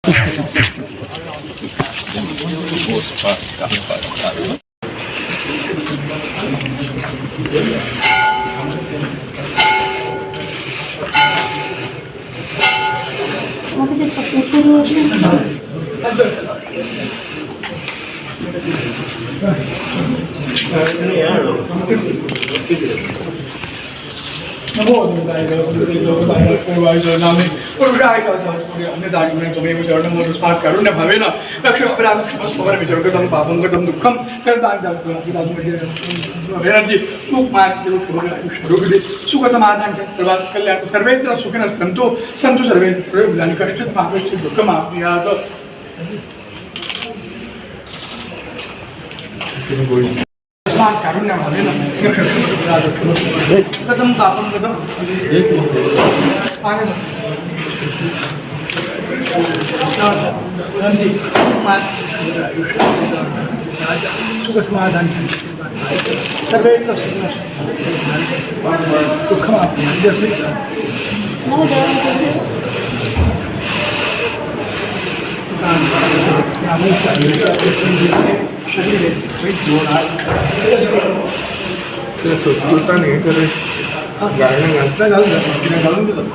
नमो कारुण्य भावेन लक्ष अपराध विसर्गतम पापं गतं दुःखं सुख समाधान कल्याण सर्वेत्र सुखिनः सन्तु सन्तु सर्वे सर्वे कश्चित् मा कश्चित् दुःखमाप्नुयात्। कारुण्य भावेन गतं पापं गतं सुख समाधान सर्वे दुःखमाप्नुयात्। संस्कृतान हे करे गाणं घाल घालून घालून दिलं।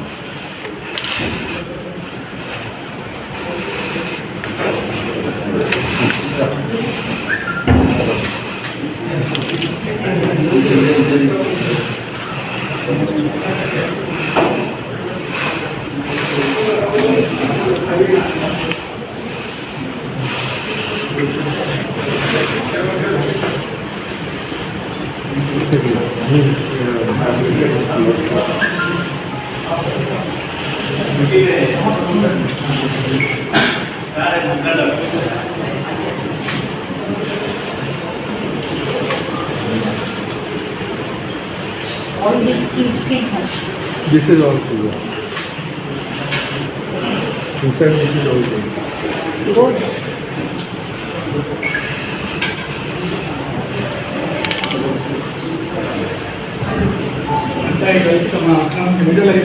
All this sweet sweet. This is all sugar. Inside it is all gold. Gold.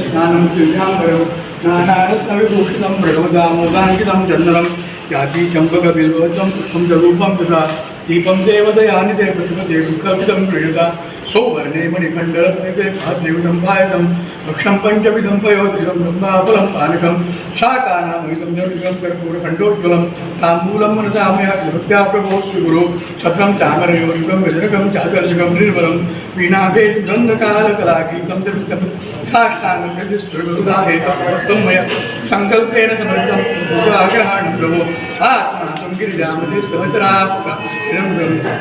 स्नानं नानारत्नविभूषितं प्रणवदामोदाङ्कितं चन्दनं याति चम्पकबिल्वतं पुष्पं च रूपं तथा दीपं देवदयानि ते प्रतिपदे दुःखविदं प्रियता सौवर्णे मणिखण्डरत्ने भाद्यविदं भायतं भक्षं पञ्चविधं पयोधिकं ब्रह्माफलं पानकं शाकानामहितं जलुकं कर्पूरखण्डोज्ज्वलं ताम्बूलं मनसामया भक्त्या प्रभो स्वीकुरु छत्रं चामरयोरुगं व्यजनकं चादर्शकं निर्बलं वीणाभेदुगन्धकालकलागीतं त्रिवृत्तं साष्टाङ्गं मया सङ्कल्पेन समर्पितं आग्रहाणं प्रभो आत्मानं गिरिजामते सहचरात्मा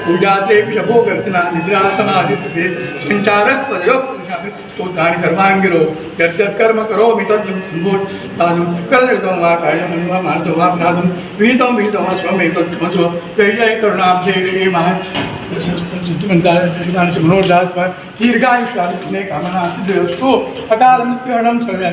पूजाते विषभोगर्जना निद्रा समाधिस्थिते संचारः पदयोः स्तोत्राणि सर्वाङ्गिरो यद्यत् कर्म करोमि तद् कर्तृतं वा कार्यं वा मानसं वा अपराधं विहितं विहितं वा स्वमेतत् क्षमस्व जय जय करुणाब्धे श्रीमहान् मनोदास दीर्घायुष्यादि कामना सिद्धिरस्तु अकाल मृत्युहरणं सर्वे।